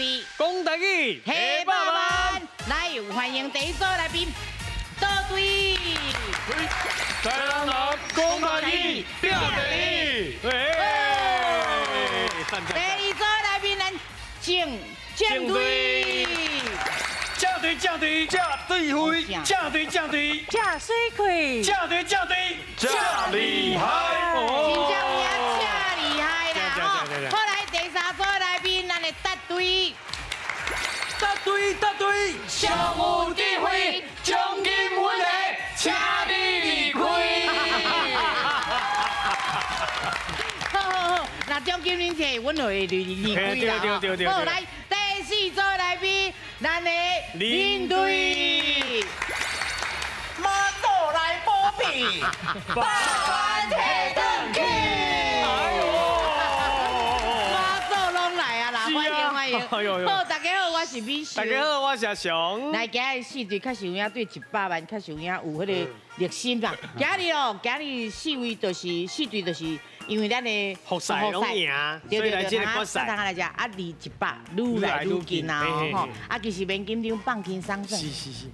慧，講台語，提百萬，來歡迎第一組來賓，倒隊。台南人講台語，拼第一。第二組來賓，咱正正隊。正隊正隊正對飛，正隊正隊，正水氣，正隊正隊，正厲害。真正有影，正厲害啦！吼，好來，第三組來賓，咱的搭隊。搭隊搭隊，上有智慧，獎金阮的，請你離開。好好好，那獎金恁摕，阮就會離開啦。好，來第四組來賓，咱的領隊。媽祖來保庇，百萬提轉去。哎喲，媽祖攏來啊啦，歡迎歡迎。好，大家好，我是美秀。大家好，我是阿雄。來，今日四隊確實有影對100萬，確實有影有彼个熱心啦。今日哦，今日四位就是四隊，就是因為咱的復賽攏贏，所以來這個決賽。來這啊，離100愈來愈近啊！吼，啊，其實免緊張，放輕鬆算，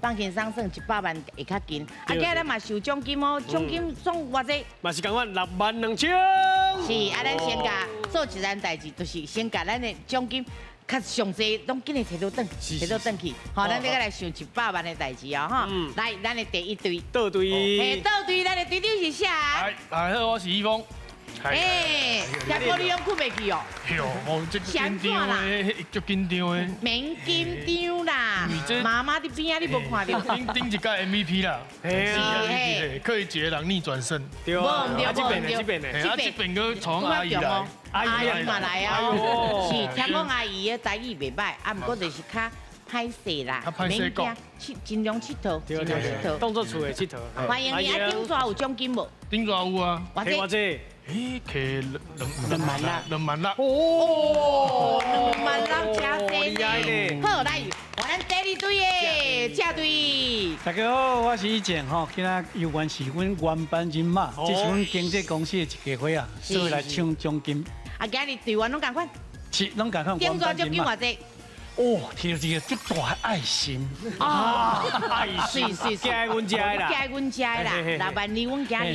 放輕鬆算，100萬會較近。啊，今日咱嘛收獎金哦，獎金總偌濟？嘛是共款6萬2千。是，啊，咱先共做一件代誌，就是先共咱的獎金。較上濟攏緊來提倒轉，提倒轉去。好，咱這個來想100萬的代誌哦，哈。來，咱的第一隊，倒隊，嘿，倒隊，咱的隊長是啥？大家好，我是一峰。哎，聽講你攏睏袂去哦？哦，這緊張的，足緊張的。免緊張啦，媽媽佇邊仔，你無看著？頂頂一屆 MVP 啦，是 MVP，可以一個人逆轉勝。對啊，這邊的，這邊的，啊，這邊閣從阿姨來，阿姨嘛來啊，是聽講阿姨的台語袂䆀，啊，毋過就是較歹勢啦，免驚，盡量𨑨迌，盡量𨑨迌，當作厝的𨑨迌。歡迎你啊！頂逝有獎金無？頂逝有啊，偌濟？咦，摕兩萬六，2萬6。哦，2萬6，真濟呢。好，來，換咱第二隊的正隊。大家好，我是以前吼，今仔猶原是阮原班人馬，這是阮經紀公司的一家伙啊，所以來搶獎金。啊，今日隊員攏仝款？是，攏仝款。頂逝獎金偌濟？哦，提著一个足大的愛心啊，愛心，是是是，寄阮遮的啦，寄阮遮的啦，6萬二，阮今日會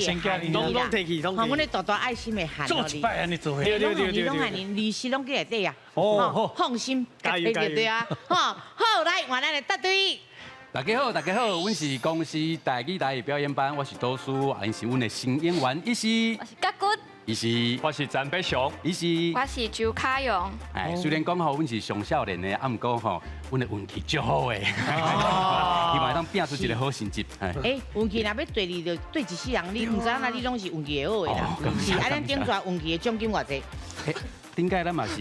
攏攏提去，吼，阮的大大愛心會喊做一擺按呢做，對對對對，攏按呢，利息攏記內底啊，哦，放心，加油加油，對啊，吼，好，來，換咱的搭隊。大家好，大家好，阮是公視台語台語表演班，我是導師，啊，𪜶是阮的新演員，伊是，我是甲骨。伊是，我是陳柏雄，伊是，我是周卡勇。哎，雖然講吼，阮是上少年的，啊，毋過吼，阮的運氣足好的，希望會當拼出一個好成績。哎，運氣若欲對你，就對一世人，你毋知影你攏是運氣會好的啦。是，啊，咱頂逝運氣的獎金偌濟？頂屆咱嘛是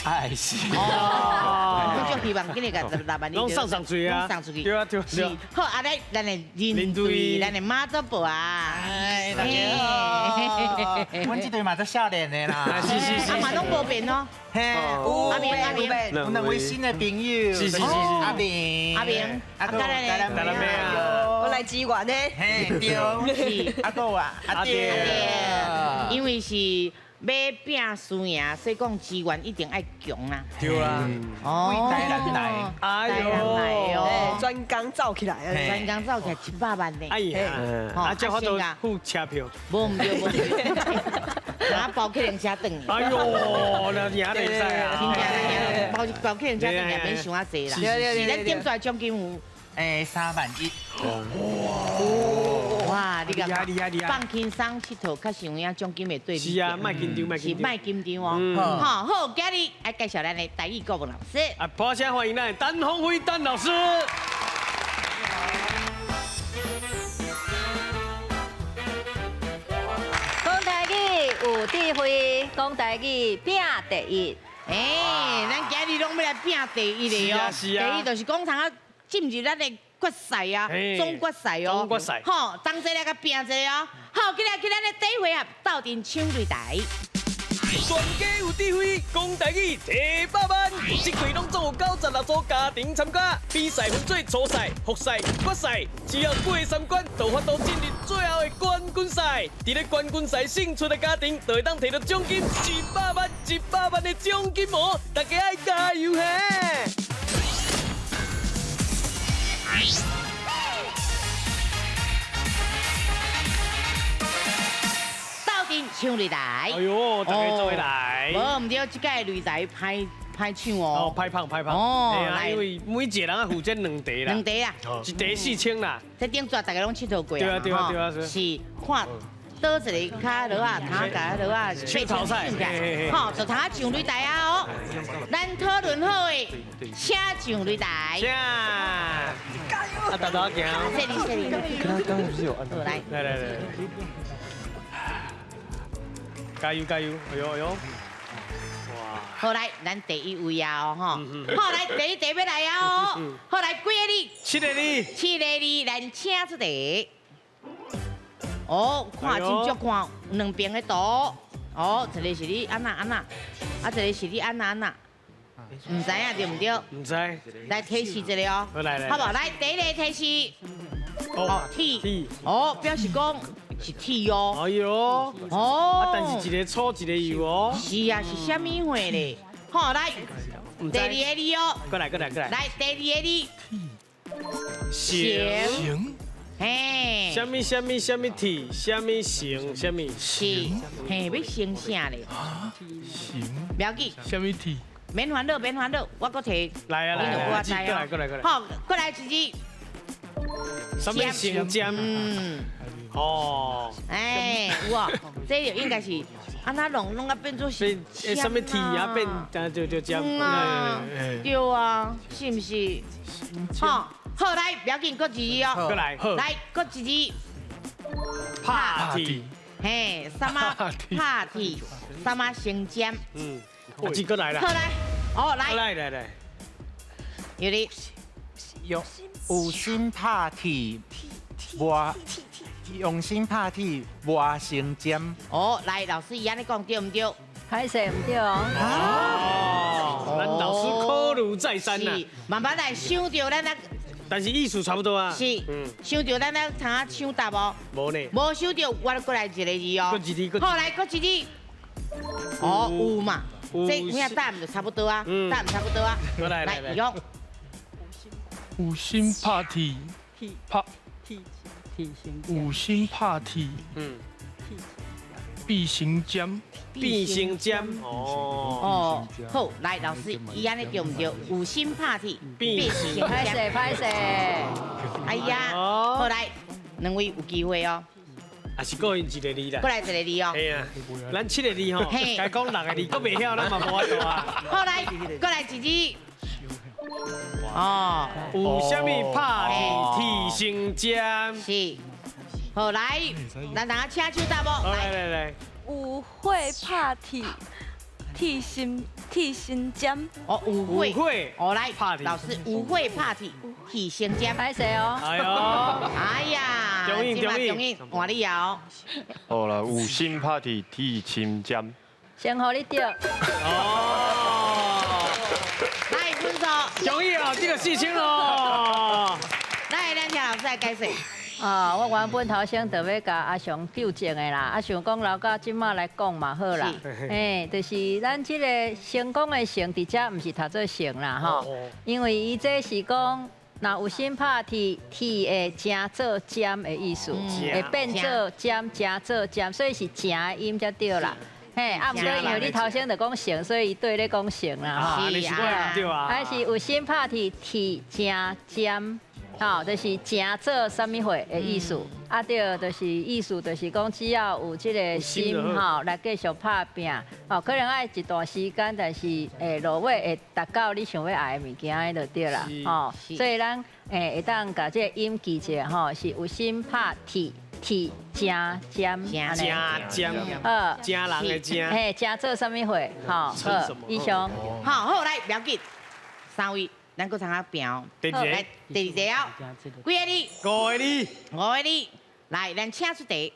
愛心。哦，我就希望今日共6萬攏送送出去啊，送出去。對啊對啊。是，好，啊來，咱的領隊，咱的媽祖婆啊。哎，大家好，阮這隊嘛足少年的啦。是是是。啊嘛攏無變哦。嘿，有阿明阿明，有兩位新的朋友。是是是是。阿明阿明，阿哥來我來支援的。嘿，對。是。阿哥啊，阿爹。因為是。欲拼輸贏，所以講資源一定愛強啦。對啊，哦，台南來，哎喲，專工走起來啊，專工走起來100萬呢。哎呀，啊，這法度付車票。無毋對，無毋對，拿包客人車轉。哎喲，那贏會使啊！真正包包客人車轉也免想遐濟啦。是，咱點出來獎金有？欸，3萬1。哇，你厲害厲害厲害！放輕鬆𨑨迌，較實有影獎金會對。是啊，莫緊張，莫緊張。是莫緊張哦。好，好，今日來介紹咱的台語國文老師。啊，掌聲歡迎咱的陳鳳飛陳老師。講台語有智慧，講台語拼第一。欸，咱今日攏欲來拼第一的哦。是啊，第一就是講通啊進入咱的決賽啊，總決賽哦。總決賽。好，同齊來共拼一下哦。好，今日去咱的第一回合，鬥陣搶擂台。全家有智慧，講台語提百萬，這季攏總有96組家庭參加，比賽分做初賽、複賽、決賽，只要過三關，就有法度進入最後的冠軍賽。佇咧冠軍賽勝出的家庭，就會當提著獎金一百萬、一百萬的獎金哦！大家愛加油嘿！鬥陣搶擂台。哎喲，大家做伙來。無毋對，這屆擂台歹歹搶哦。哦，歹捧歹捧。哦，來，因為每一個人啊負責兩題啦。兩題啊。一題4000啦。這頂逝大家攏𨑨迌過啊。對啊對啊對啊。是看佗一個跤落啊，通共落啊，搶頭菜，吼，就通上擂台啊哦。咱討論好的，請上擂台。請。啊，豆豆行。這裡這裡。剛剛不是有按？來來來來。加油加油！哎呦哎呦！哇！好來，咱第一位啊，吼！好來，第一題欲來啊哦！好來，幾個字？七個字。七個字，咱請出題。哦，看真足看兩邊的圖。哦，一個是你按怎按怎，啊，一個是你按怎按怎，毋知影對毋對？毋知。來提示一下哦。好來來。好無？來，第一個提示。哦，鐵。哦，表示講。是鐵哦，哎喲，哦，啊，但是一個粗一個幼哦。是啊，是啥物貨咧？好，來，第二个字哦。過來過來過來。來，第二個字。成。嘿。啥物啥物啥物鐵？啥物成？啥物？是，嘿，欲成啥咧？成。不要緊。啥物鐵？免煩惱，免煩惱，我閣提。來啊來啊，過來過來過來。好，過來一字。啥物成尖？嗯。哦，哎，有哦，這就應該是按怎弄弄啊變做是什麼鐵啊變，就就這樣。啊，對啊，是毋是？好，好來，不要緊，閣一字哦。閣來，來，閣一字。拍鐵。嘿，啥物拍鐵？啥物成尖？嗯，阿姊閣來啦。好來，哦來。來來來。有你。有有心拍鐵，無。用心拍鐵，磨成尖。哦，來，老師伊按呢講對毋對？歹勢毋對哦。哦，咱老師考慮再三啦。慢慢來想著咱啊。但是意思差不多啊。是，想著咱啊通啊搶答無？無呢。無想著，我閣來一個字哦。閣一字，好，來閣一字。哦，有嘛？這有影答案就差不多啊，答案差不多啊。來來來。有心拍鐵，拍。有心拍鐵，變成尖，變成尖，哦，哦，好，來老師，伊按呢對毋對？有心拍鐵，變成尖。歹勢歹勢，哎呀，好來，兩位有機會哦。也是閣用一個字啦。閣來一個字哦。嘿啊，咱七個字吼，該講六個字，閣袂曉，咱嘛無法度啊。好來，閣來一字。哦，有啥物拍鐵鐵成尖？是。好來，咱大家請手答無？來來來。有火拍鐵，鐵心鐵心尖。哦，有火。哦來，老師，有火拍鐵，鐵心尖。歹勢哦。哎呦。哎呀。中意中意。換你哦。好啦，有心拍鐵，鐵心尖。先予你對。哦。來，分數。中意哦，這個4000咯。來，咱請老師來解釋。啊，我原本頭先就欲共阿雄糾正的啦，啊想講留到這馬來講嘛好啦。嘿，就是咱這個成功的成，佇遮毋是讀做成啦吼，因為伊這是講，若有心拍鐵，鐵會成做尖的意思，會變做尖，成做尖，所以是成的音才對啦。嘿，啊，毋過因為你頭先就講成，所以伊對咧講成啦吼。是啊，對啊。還是有心拍鐵，鐵成尖。吼，就是成做啥物貨的意思，啊對，就是意思就是講，只要有這個心吼，來繼續拍拚，吼，可能愛一段時間，但是會落尾會達到你想欲愛的物件就對啦，吼，所以咱會當共這個音記一下吼，是有心拍鐵，鐵成尖，成尖，好，成人的成，嘿，成做啥物貨，吼，好，以上，好好來，不要緊，三位。咱閣通仔拼哦，來第二個哦，幾個字？五個字。五個字，來，咱請出題。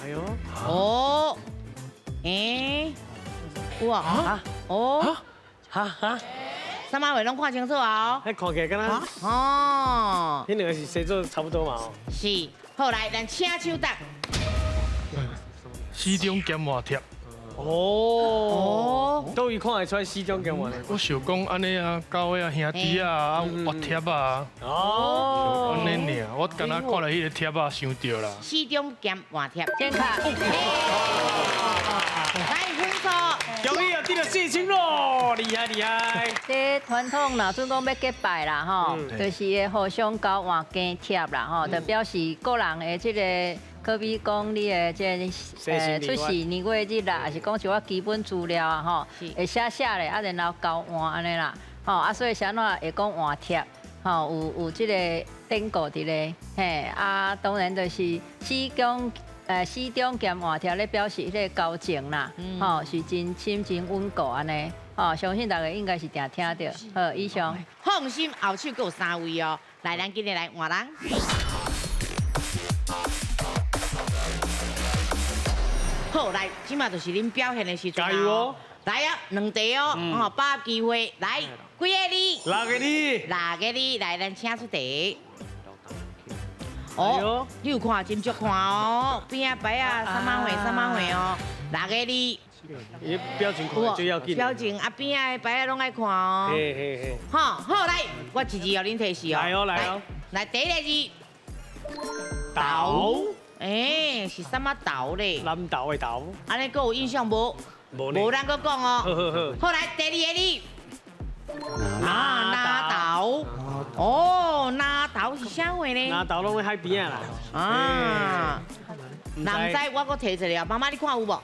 哎呦，哦，欸，有啊，哦，哈哈，啥物话攏看清楚啊？彼看起来敢若哦，彼两个是生做差不多嘛？是，好来，咱请手答。死中兼换帖。哦，佗位看会出来死中兼换帖？我想讲按呢啊，狗仔兄弟啊，啊换帖啊。哦，按呢尔，我敢若看了彼个帖仔想著啦。死中兼换帖。正确。来分数。恭喜啊，得著4000咯，厉害厉害。这传统若准讲欲结拜啦吼，就是会互相交换羹帖啦吼，就表示个人的这个。可比讲你的这个出世年月日啦，抑是讲一寡基本资料啊吼，会写写咧，啊然后交换按呢啦，吼啊所以是按怎会讲换帖，吼有这个典故伫咧，嘿啊当然就是死忠兼换帖咧表示彼个交情啦，吼是真深真稳固按呢，吼相信大家应该是定听著。好，以上。放心，后手阁有3位哦，来，咱今日来换人。好，来，这马就是恁表现的时阵。加油哦！来啊，2题哦，吼，把握机会，来，几个字？6个字。6个字，来，咱请出题。哦，你有看真足看哦，边仔牌啊，啥物货，啥物货哦，6个字。伊表情看最要紧。表情啊，边仔的牌仔拢爱看哦。嘿嘿嘿。好，好来，我一字予恁提示哦。来哦，来哦。来，第一个字。豆。欸，是啥物豆咧？南投的豆。按呢阁有印象无？无，咱阁讲哦。好好好。好来，第二个字。拿豆。哦，拿豆是啥货呢？拿豆拢在海边仔啦。啊。若毋知，我阁提一个啊，妈妈你看有无？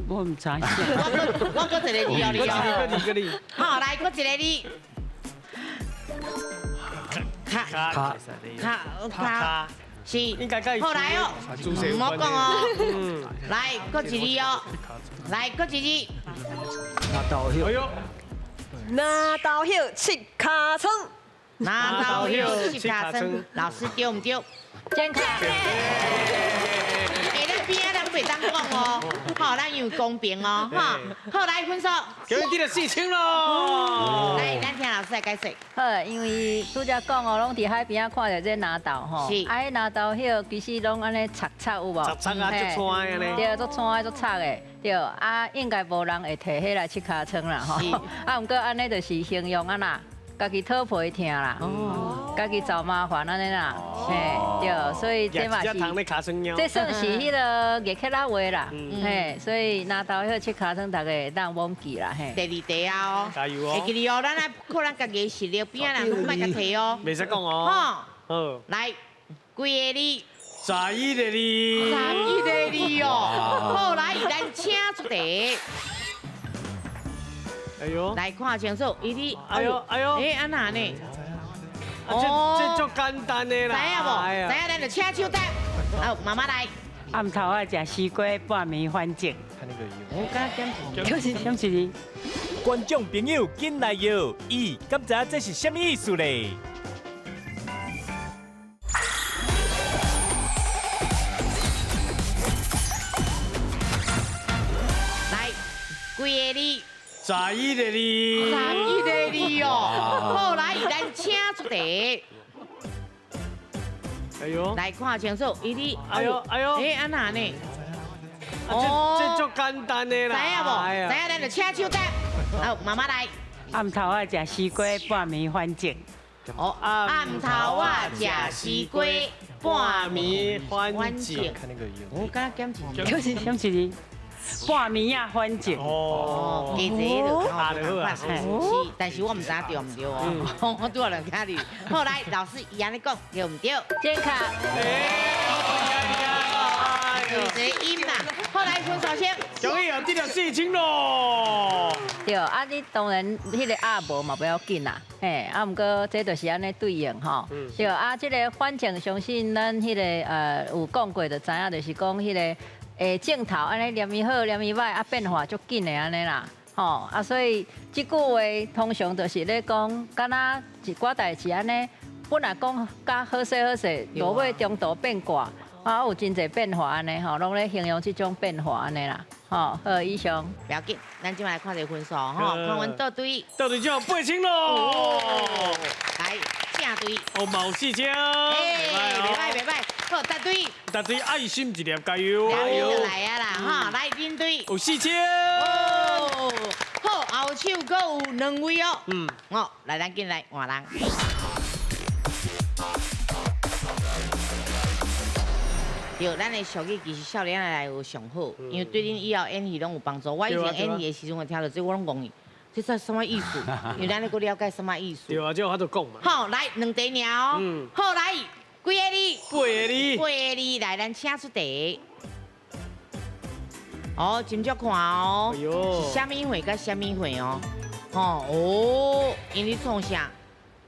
我毋知。我阁一个字哦，你哦。阁一个字。好，来，阁一个字。卡卡卡卡。是，好来哦，毋好讲哦，来，阁一字哦，来，阁一字。拿豆叶。哎呦，拿豆叶七尻川。拿豆叶七尻川，老师对毋对？正确。欸，咱边仔人袂当讲哦，好，咱要公平哦，哈。好，来分数。恭喜得到4000咯。来，咱听老师来解释。好，因为拄才讲哦，拢伫海边仔看著这拿豆吼，啊，彼拿豆叶其实拢按呢插插有无？插插啊，足粗的呢。对，足粗的，足插的，对。啊，应该无人会提彼来七尻川啦吼。啊，毋过按呢就是形容啊啦。家己讨皮疼啦，家己找麻烦按呢啦，嘿，对，所以这嘛是，这算是彼个热克拉话啦，嘿，所以拿豆叶七尻川，大家会当忘记啦，嘿。第二题啊哦，加油哦！会记得哦，咱来靠咱家己的实力，边仔人拢莫共提哦。袂使讲哦。吼，来，几个字？11个字。11个字哦。好，来，咱请出题。哎呦，来看清楚，伊伫，哎呦哎呦，欸，按怎呢？哦，这足简单的啦。知影无？知影，咱就请手答。好，妈妈来。暗头仔食西瓜，半暝反正。我敢点点一字。观众朋友，紧来摇，咦，敢知影这是啥物意思咧？来，几个字？ 11个字。11个字哦。好，来，咱请出题。哎呦，来看清楚，伊伫，哎呦哎呦，欸，按怎呢？哦，这足简单的啦。知影无？知影，咱就请手答。好，妈妈来。暗头仔食西瓜，半暝反正。哦，暗头仔食西瓜，半暝反正。我敢减一字。减一字。半暝仔反正。哦，加济就好啊，是，但是我毋知对毋对哦，我拄仔两卡你。好，来，老师伊按呢讲对毋对？正确。有一个音啦。好，来分数先。恭喜啊，得著4000咯。对，啊，你当然彼个鸭无嘛不要紧啦，嘿，啊，毋过这就是按呢对应吼。对，啊，这个反正相信咱彼个有讲过就知影，就是讲彼个。镜头按呢念伊好，念伊歹，啊变化足紧的按呢啦，吼啊，所以这句话通常就是咧讲，敢若一寡代志按呢，本来讲甲好势好势，落尾中途变卦，啊有真济变化按呢吼，拢咧形容这种变化按呢啦。吼，好，以上。不要紧，咱这摆来看一个分数吼，看阮倒队，倒队就8000咯。来，正队。哦，嘛有4000。哎，袂歹袂歹，好，答对。答对，爱心一粒，加油。加油来啊啦，哈，来恁队。有4000。哦，好，后手阁有两位哦。哦，来，咱紧来换人。对，咱的俗语其实少年来有上好，因为对恁以后演戏拢有帮助。我以前演戏的时阵，我听到这我拢戆去，这是什么意思？因为咱咧阁了解什么意思。对啊，这有法度讲嘛。好，来两题尔哦。好，来几个字？八个字。八个字，来，咱请出题。哦，真足看哦。是啥物货？佮啥物货哦？哦，𪜶咧创啥？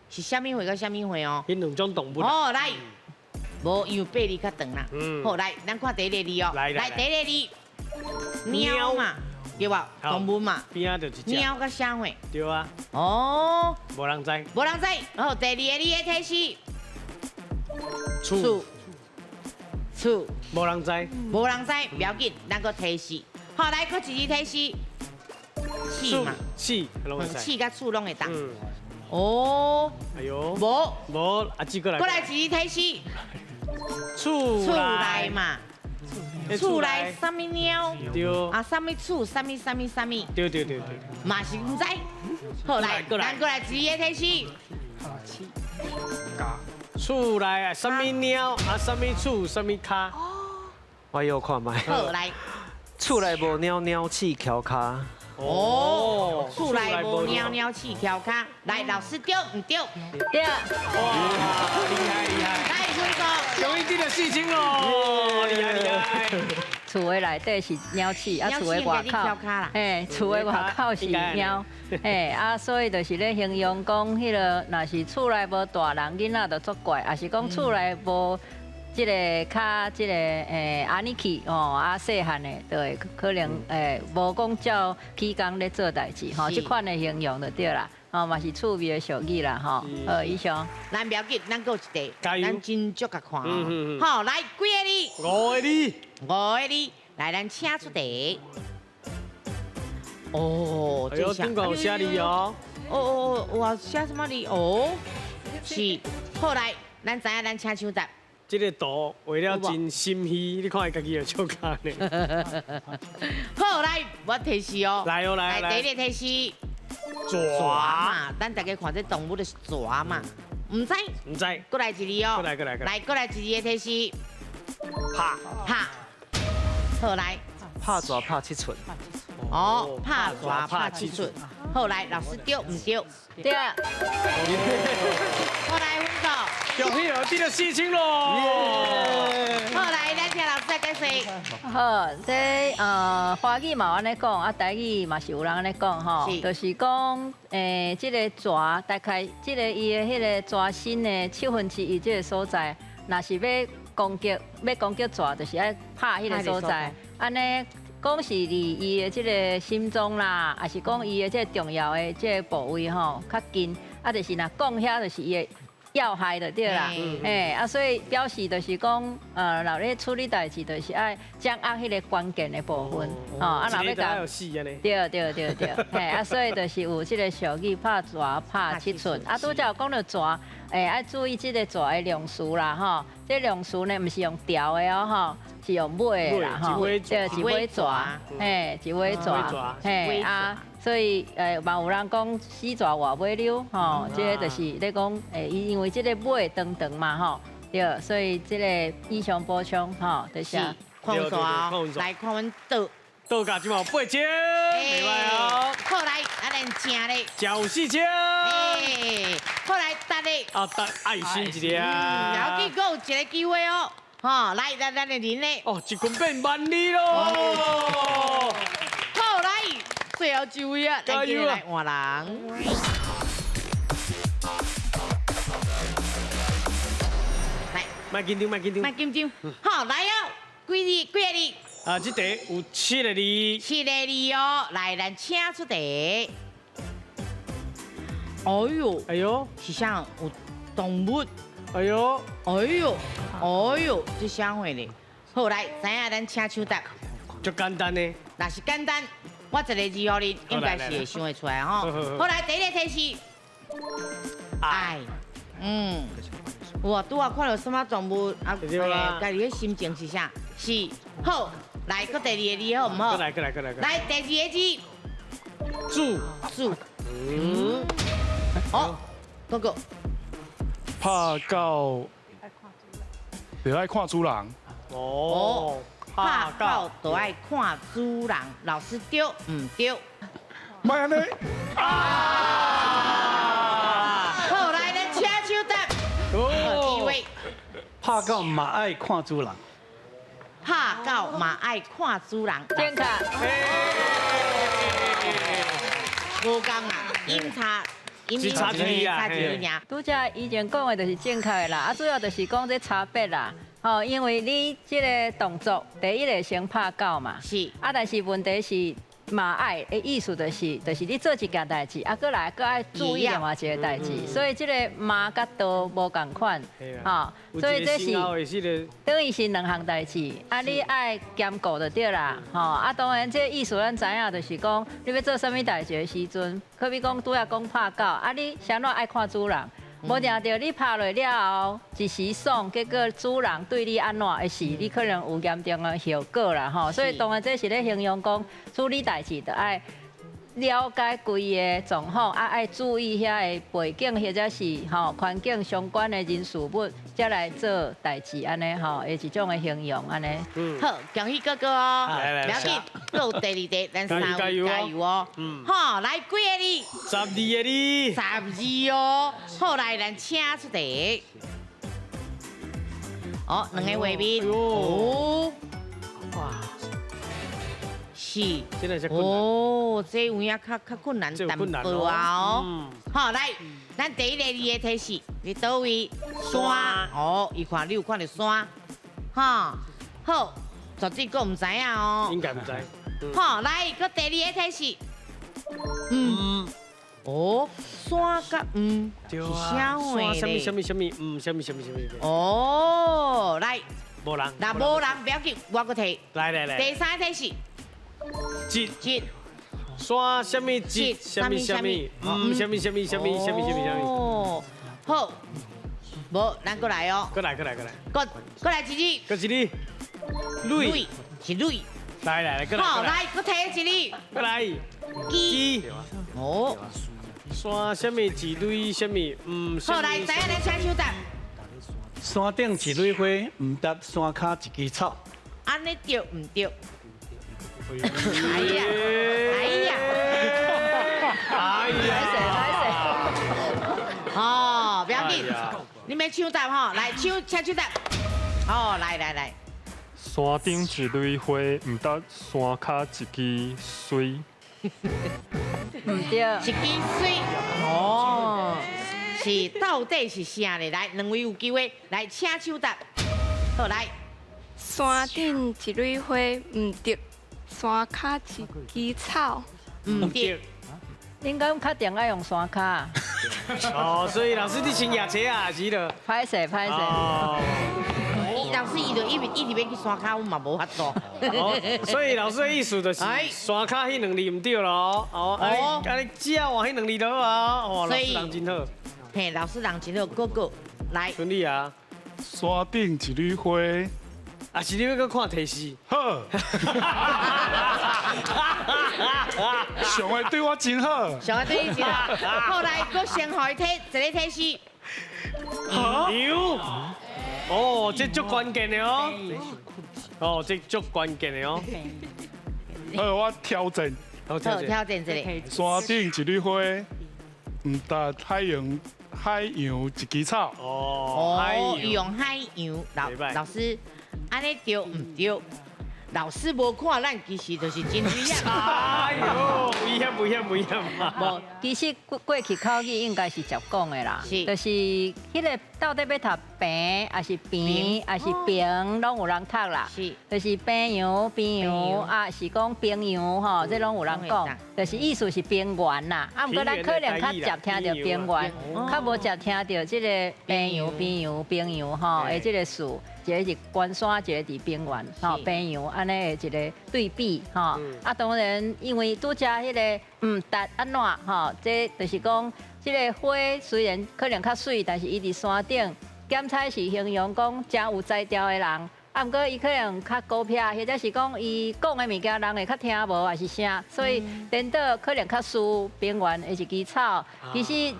是啥物货？佮啥物货哦？彼两种动物。哦，来。无，因为八字较长啦。好，来，咱看第一个字哦。来，第一个字，猫嘛，对吧？动物嘛。边仔就是猫佮啥货？对啊。哦。无人知。无人知。好，第二个字的提示。厝。厝。无人知。无人知，不要紧，咱阁提示。好，来，阁一字提示。鼠嘛。鼠，拢会使。鼠佮厝拢会当。哦。哎呦。无。无，阿姊过来。阁来一字提示。厝内嘛，厝内啥物猫？对。啊，啥物厝？啥物啥物啥物？对对对对。嘛是毋知。好，来，咱过来一个提示。厝内啊，啥物猫？啊，啥物厝？啥物跤？我有看觅。好，来。厝内无猫，猫鼠翘跤。哦，厝内无猫，猫鼠翘跤。来，老师对毋对？对。哇，厉害厉害。来，分数。终于得到4000咯，厉害厉害。厝的内底是猫鼠，啊，厝的外口，嘿，厝的外口是猫，嘿，啊，所以就是咧形容讲，彼个若是厝内无大人，囡仔就作怪，也是讲厝内无这个较这个阿尼去吼，啊细汉的，就会可能无讲照起工咧做代志吼，这款的形容就对啦。哦，嘛是趣味的俗语啦，吼。好，以上。咱不要紧，咱阁有一题，咱真足共看。好，来几个字？五个字。五个字，来，咱请出题。哦，这顶个有写字哦。哦哦哦，哇，写什么字？哦，是。好，来，咱知影，咱请抢答。这个图画了真心虚，你看伊家己就笑咖呢。好，来，我提示哦。来哦，来来。第一个提示。蛇嘛，咱大家看这动物就是蛇嘛，毋知，毋知。阁来一字哦，阁来阁来来，阁来一字的提示。拍拍，好来。拍蛇拍七寸。哦，拍蛇拍七寸。好来，老师对毋对？对。好来，分数。恭喜哦，得到4000咯。好来，咱请老师来解释。好，这华语嘛有按呢讲，啊台语嘛是有人按呢讲吼，就是讲这个蛇大概这个伊的彼个蛇身的1/7这个所在，若是欲攻击欲攻击蛇，就是爱拍彼个所在，按呢讲是离伊的这个心脏啦，抑是讲伊的这个重要的这个部位吼较近，啊就是若讲遐就是伊的要害就对啦，嘿，啊，所以表示就是讲，若咧处理代志，就是爱掌握彼个关键的部分，哦，啊，若欲共，对对对对，嘿，啊，所以就是有这个俗语，拍蛇拍七寸，啊，拄才有讲到蛇，爱注意这个蛇的量词啦，吼，这量词呢，毋是用调的哦，吼，是用尾的啦，吼，对，一尾蛇，嘿，一尾蛇，嘿，啊。所以，嘛有人讲死蛇活尾溜，吼，这个就是咧讲，伊因为这个尾长长嘛，吼，对，所以这个以上补充，吼，就是。看分数来看阮倒。倒价这嘛8000，袂歹哦。好来，啊咱正咧。正有4000。哎，好来，答咧。啊，答爱心一个啊。要紧，阁有一个机会哦。吼，来，咱咱的林咧。哦，一棍变万里咯。好来，最后一位啊，咱今日来换人。来，莫紧张，莫紧张，莫紧张。好，来哦，几字？几个字？啊，这题有7个字。7个字哦，来，咱请出题。哎呦，哎呦，是啥？有动物。哎呦，哎呦，哎呦，这啥货呢？好，来，知影咱请抢答。足简单的。若是簡單，我一個字予恁，應該是會想會出來吼。好來，第一個提示，愛，嗯，哇，拄仔看著啥物動物啊？家己的心情是啥？是好，來，閣第二個字好毋好？來，閣來，閣來，來，第二個字，煮煮，嗯，好，哥哥，拍狗就愛看主人。哦，拍狗就愛看主人，老師對毋對？莫按呢。啊！好，來，咱請手答。哦，一位。拍狗嘛愛看主人。拍狗嘛愛看主人。正確。無仝啊，音差。差一字啊，差一字爾。拄才以前講的就是正確的啦，啊，主要就是講這差別啦，吼，因為你這個動作，第一個先拍狗嘛，是，啊，但是問題是嘛愛的意思就是，就是你做一件代誌，啊，閣來閣愛注意另外一個代誌，所以這個嘛佮都無仝款，吼，所以這是等於是兩項代誌，啊，你愛兼顧就對啦，吼，啊，當然這個意思咱知影，就是講你欲做啥物代誌的時陣，可比講拄仔講拍狗，啊，你啥怎愛看主人，無定著你拍落了後一時爽，結果主人對你按怎的時，你可能有嚴重的後果啦，吼。所以當然這是咧形容講處理代誌，著愛了解規个狀況，啊，愛注意遐个背景或者是吼環境相關的人事物，才來做代誌按呢吼，的一種的形容按呢。好，恭喜哥哥哦，不要緊，閣有第二題，咱三位加油哦。好，來幾個字？12個字。12哦。好，來，咱請出題。哦，兩個畫面。哦。哇。是。哦，這有影較困難淡薄啊哦。好，來，咱第一個字的提示，佇佗位？山。哦，伊看你有看著山。哈，好，絕對閣毋知影哦。應該毋知。好，來，閣第二個提示。嗯。哦，山佮毋是啥貨咧？啥物啥物啥物，毋啥物啥物啥物。哦，來。無人。若無人不要緊，我閣提。來來來。第三個提示。節節山啥物節啥物啥物，毋啥物啥物啥物啥物啥物啥物。哦，好，無，咱閣來哦。閣來閣來閣來。閣來一字。閣一字。蕊是蕊。來來來，閣來。好，來閣提一字。閣來。枝。哦。山啥物一蕊啥物，毋。好，來，知影咱請手答。山頂一蕊花，毋值山跤一枝草。按呢對毋對？哎呀，哎呀，哎呀，哦，不要緊，你欲搶答吼，來搶，請搶答。哦，來來來。山頂一蕊花，毋值山跤一枝穗。毋對，一枝穗。哦，是到底是啥咧？來，兩位有機會，來請搶答。好，來。山頂一蕊花，毋值山跤一枝草。毋對。恁敢確定愛用山跤？哦，所以老師你先舉車啊，是咯。歹勢歹勢。老師伊就一一直欲去山跤，阮嘛無法度。所以老師的意思就是山跤彼兩字毋對咯，哦，按呢只換彼兩字就好啊。哦，老師人真好。嘿，老師人真好，哥哥來。順利啊。山頂一蕊花。啊，是你欲閣看提示？好。上個對我真好。上個對你真好。好，來，閣先予伊提一個提示。牛。哦，這足關鍵的哦。哦，這足關鍵的哦。好，我挑戰。好，挑戰一下。山頂一蕊花，毋值海洋海洋一枝草。哦，用海洋，老師，按呢對毋對？老師無看咱，其實就是真危險。哎喲，危險危險危險！無，其實過去口語應該是捷講的啦，就是彼個到底欲讀平，抑是平，抑是平，攏有人讀啦。是，就是平洋平洋，啊是講平洋吼，這攏有人講，就是意思是平原啦。啊，毋過咱可能較捷聽著平原，較無捷聽著這個平洋平洋平洋吼的這個詞。一个是关山，一个伫平原，吼，平阳按呢的一个对比，吼。啊，当然因为拄才彼个毋值按怎，吼，这就是讲这个花虽然可能较媠，但是伊伫山顶，检采是形容讲真有才调的人。啊，毋过伊可能较高癖，或者是讲伊讲的物件人会较听无，还是啥，所以颠倒可能较输平原的一支草。其实，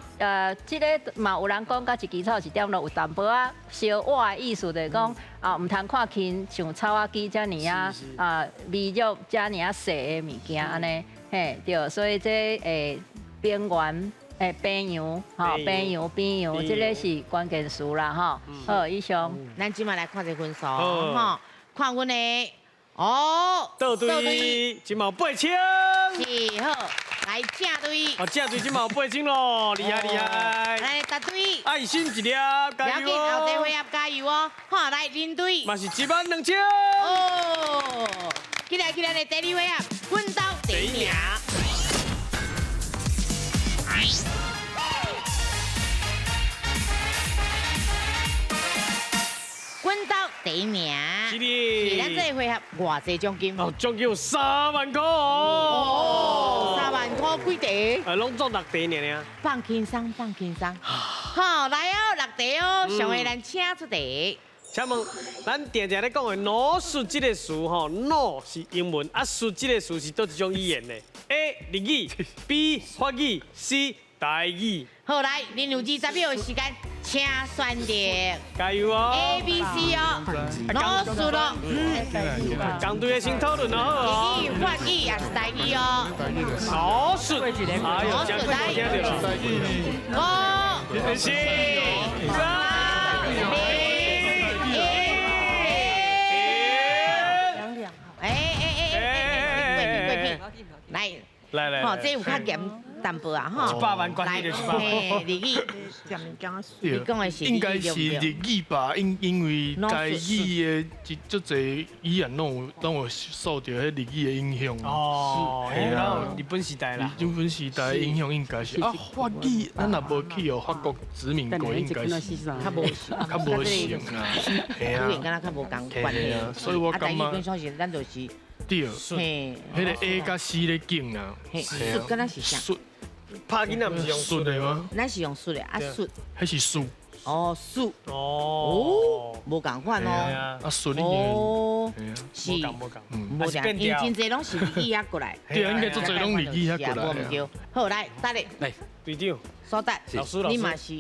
这个嘛有人讲，佮一支草一点都有淡薄仔相倚的意思，就是讲啊，毋通看轻像草仔枝遮尔啊啊微弱遮尔啊细的物件按呢，嘿，对，所以这平原。平阳，吼，平阳，平阳，这个是关键词啦，吼。好，以上，咱这马来看这分数，吼，看阮的，哦，倒队，这马八千，是好，来正队，哦，正队这马八千咯，厉害厉害，来答队，爱心一粒，加油哦，后这回合加油哦，好，来领队，嘛是12000，哦，起来起来，来第二回合，奋斗第一名。滚到第一名，是的，咱这个回合偌济奖金？哦，奖金有3万块哦，3万块几题？拢总6题尔尔。放轻松，放轻松。好，来哦，6题哦，上个咱请出题。请问，咱定定咧讲的“脑术”这个词吼，脑是英文，啊，术这个词是佗一种语言呢？A 日语，B 法语，C 台语。好，来，恁有20秒的时间，请选择。加油哦！A、B、C 哦，脑术咯。港队的先讨论哦。日语、法语也是台语哦。脑术，哎呦，真来。5、4、3、2。来来来，吼，这有较严淡薄啊，吼。100万关系就是100万。嘿，日语。你讲的是应该是日语吧？因为台语的足济语言拢有受到彼日语的影响。哦，系啊，日本时代啦。日本时代影响应该是啊，法语咱若无去予法国殖民过，应该是较无较无像啦。语言敢若较无仝关系。所以我感觉。啊，台语本身是咱就是。对，彼个 A 佮 C 咧竞啊，术敢若是啥？术，拍囡仔毋是用术的吗？咱是用术的，啊术。彼是术。哦，术。哦，无仝款哦。啊，术你哦，是。无仝无仝，无仝，因真济拢是日语遐过来。对啊，应该足济拢日语遐过来。无毋对。好，来，等下。来，队长。所在，老师，老师，你嘛是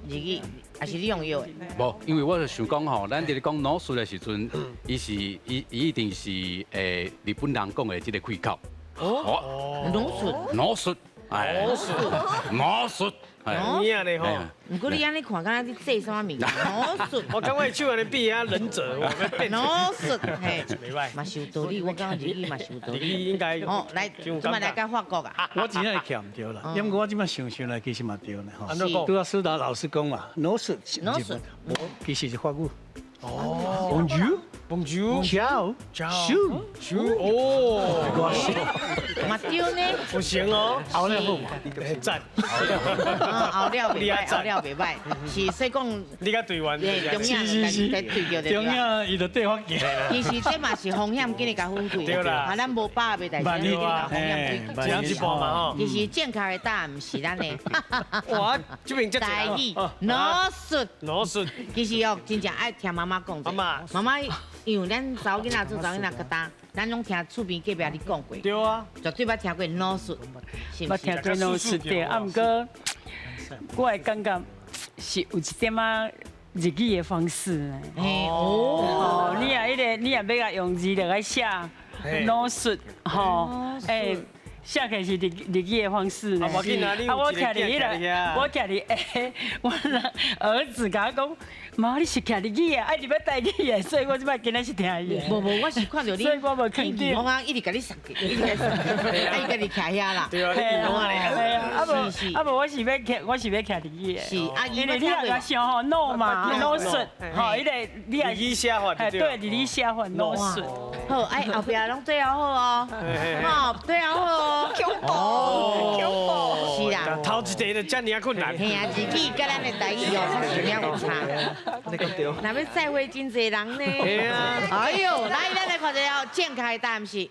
日语，还是你用药的？无，因为我就想讲吼，咱伫咧讲脑术的时阵，伊是伊伊一定是日本人讲的这个开口。哦，脑术，脑术，脑术，脑术。有影咧吼！毋过你按呢看，敢若咧做啥物件？脑术。我感觉手按呢比啊忍者，我变。脑术，嘿，袂歹。嘛是有道理，我感觉日语嘛是有道理。日语应该。哦，来，这摆来讲法国啊。我真正会徛毋对啦，因为我这摆想想来，其实嘛对呢吼。拄仔苏达老师讲嘛，脑术，脑术，其实是法语。哦。Bonjour。 Bonjour。 Ciao。 Ciao。哦。嘛对呢。不行哦。后了好嘛？赞。后了袂歹，后了袂歹。是说讲。你佮队员。中影在对着中影伊就对我行。其实这嘛是风险，紧来共分开。对啦。啊，咱无把握的代志，紧来风险开。一人一半嘛吼。其实正确的答案毋是咱的。哇，这边遮济。台语，脑术。脑术。其实哦，真正爱听妈妈讲。妈妈。妈妈。因为咱查某囡仔做查某囡仔较大，咱拢听厝边隔壁咧讲过。对啊，绝对捌听过脑术，是毋是？捌听过脑术对，啊，毋过我会感觉是有一点仔日语的方式呢。哦，你若彼个，你若欲共用字就爱写脑术，吼，欸。写起来是日日语的方式呢。啊，我徛伫彼个，我徛伫欸，我儿子共我讲，妈，你是徛日语的，啊，你欲台语的，所以我这摆今仔是听伊的。无无，我是看著你，所以我无肯定。我一直共你杀，一直共你杀，啊，伊家己徛遐啦。对啊，对啊，啊无啊无，我是欲徛，我是欲徛日语的。是啊，因为你若共想吼，脑嘛，脑术，吼，彼个你日语写法，对，日语写法脑术。好，哎，后壁拢对好哦，吼，对好哦。恐怖，恐怖，是啦，啊，頭一題就遮爾困難。嘿啊，日語佮咱的台語哦，確實有差。若欲再會真濟人呢。嘿啊。哎喲，來，咱來看一下正確的答案是。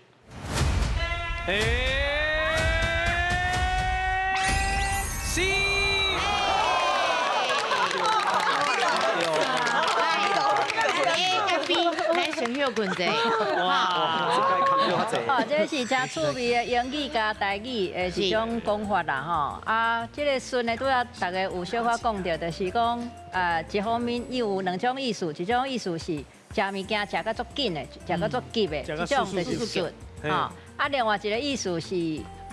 C。 A 佮 B，咱先歇睏者。哇，哦，這是真趣味的英語佮台語的一種講法啦，吼。啊，這個順的拄仔大家有小可講著，就是講啊，一方面伊有兩種意思，一種意思是食物件食甲足緊的，食甲足急的，這種就是順，吼。啊，另外一個意思是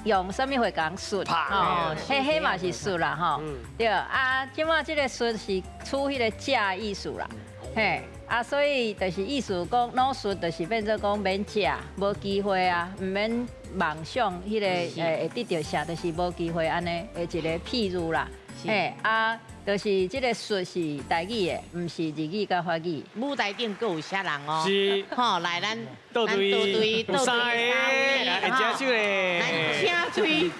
用啥物貨共術，吼，彼嘛是術啦，吼。對，啊，這馬這個術是取彼個食的意思啦，嘿。啊，所以就是意思講，腦術就是變做講免食，無機會啊，毋免妄想彼个會得著啥，就是無機會按呢的一個譬喻啦。嘿，啊，就是這個術是台語的，毋是日語佮法語。舞台頂閣有啥人哦？是。吼，來咱倒對有三個，會請手咧。咱請喙，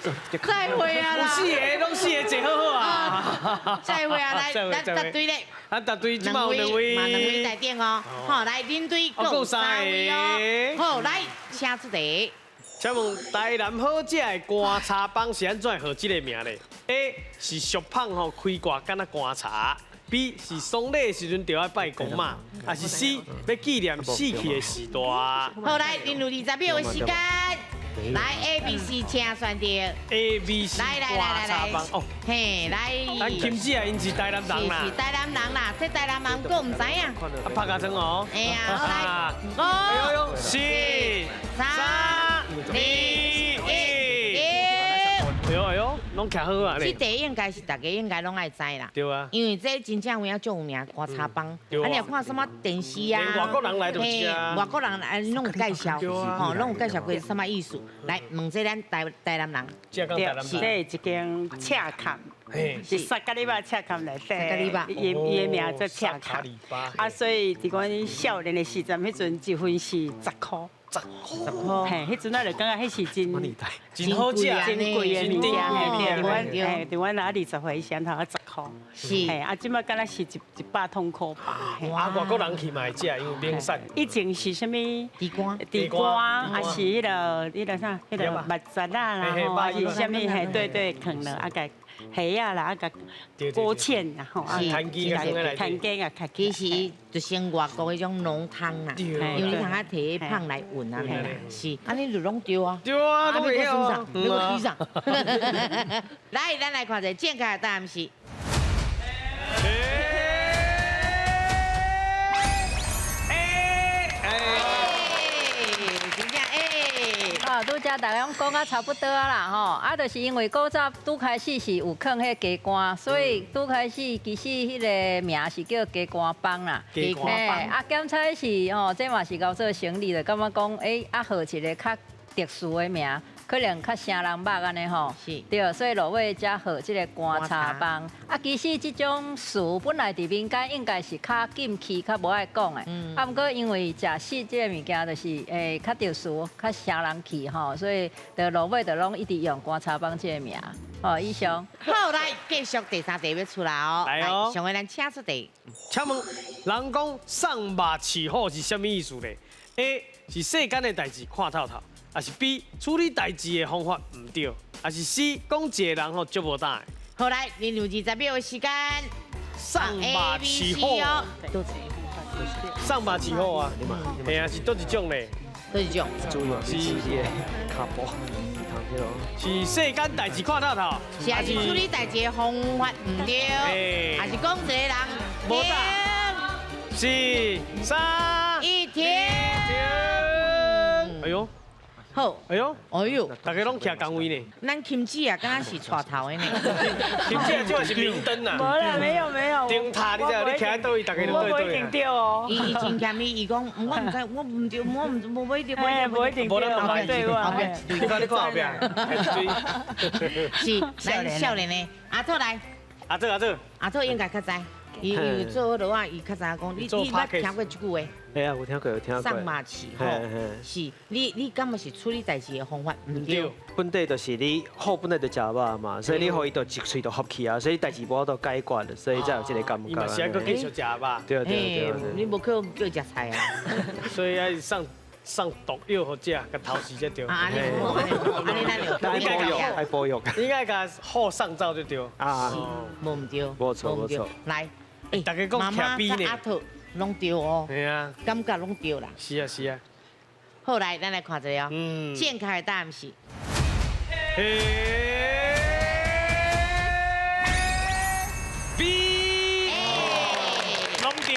再會啊啦。有四個，攏四個坐好好啊。再會啊，來，咱答對咧。咱答對，這馬有兩位。嘛兩位台頂哦。好，來恁隊閣有三位哦。好，來，請出題。請問台南好食的乾茶枋是按怎號這個名咧？A 是俗麭吼開掛敢若乾茶，B 是喪禮的時陣就愛拜公媽，還是 C 欲紀念死去的時代？好，來，恁有20秒的時間，來 A、B、C，請選擇。 A、B、C，來來來來來，哦，嘿，來。咱金姐啊，𪜶是台南人啦。是台南人啦，這台南人閣毋知影。啊，拍家裝哦。哎呀，來，五、四、三、二、一。哎喲哎喲，攏徛好啊！這題應該是大家應該攏愛知啦。對啊。因為這真正有影足有名，乾茶枋。啊，你若看什麼電視啊？連外國人來都知啊。外國人來攏有介紹，吼，攏有介紹過什麼意思？來問這咱台南人。對，這是一間赤崁，是薩卡里巴赤崁內底，伊的名做赤崁。啊，所以佇阮少年的時陣，彼陣一份是10箍。10箍，嘿，彼陣仔就感覺彼是真真好食，真貴的物件，嘿，佇阮嘿，佇阮若20歲時陣頭啊10箍，是，嘿，啊，這擺敢若是100通箍吧。啊，外國人去嘛會食，因為免瘦。以前是啥物？地瓜，地瓜，啊是彼个啥，彼个蜜汁啊啦，吼，啊是啥物？嘿，對對，囥落啊共蝦仔啦，啊共鍋芡啦，吼，啊，牽雞啊，牽雞啊，其實就像外國彼種濃湯啦，因為你通啊提麭來混啊，是，按呢就攏對啊，對啊，攏會曉，你閣起啥？來，咱來看一下正確的答案是。啊，拄才大家攏講甲差不多啊啦吼，啊，就是因為古早拄開始是有囥彼雞肝，所以拄開始其實彼個名是叫雞肝枋啦。雞肝枋。啊，檢采是吼，這嘛是𠢕做生理的，感覺講，欸，啊，號一個較特殊的名，可能較啥人捌按呢吼。是。對，所以落尾才號這個乾茶枋。啊，其實這種詞本來佇民間應該是較禁忌、較無愛講的。啊，毋過因為食食這個物件就是較特殊、較啥人去吼，所以就落尾就攏一直用乾茶枋這個名。哦，以上。好，來繼續第三題欲出來哦。來哦。上回咱請出題。請問，人講送肉飼虎是啥物意思咧？A 是世間的代誌看透透，還是 B 處理代誌的方法毋對，還是 C 講一個人吼足無膽的？好，來，恁有20秒的時間。送肉飼虎。送肉飼虎啊！嘿啊，是佗一種咧？佗一種？是跤步。是世間代誌看透透，是還是處理代誌的方法毋對，還是講一個人無膽？四、三、一停。哎喲，好，哎喲，哎喲，大家攏徛仝位呢。咱金子啊，敢若是帶頭的呢。金子啊，這是明燈啊。無啦，沒有沒有。燈塔，你知影？你徛佇佗位，大家就對對。我無一定對哦。伊真謙虛，伊講我毋知，我毋對，我毋無一定，無一定對。無一定對我。你看你看後壁，是，咱少年的阿祖來。阿祖阿祖。阿祖應該較知，伊因為做彼落啊，伊較知影講。你捌聽過這句話？哎呀，有聽過，有聽過。送肉飼虎，是，你感覺是處理代誌的方法毋對？本底就是你虎本來就食肉嘛，所以你予伊就一喙就合去啊，所以代誌無法度解決，所以才有這個感覺。伊嘛是愛閣繼續食肉。對對對。你無可能叫食菜啊。所以愛送毒藥予食，共頭死才對。啊，按呢咱就愛保育，愛保育。應該共虎送走就對。啊，無毋對。無錯無錯。來，大家講徛邊呢？阿桃攏對哦。係啊。感覺攏對啦。是啊是啊。好，來，咱來看一下哦。正確的答案是。 B。攏對。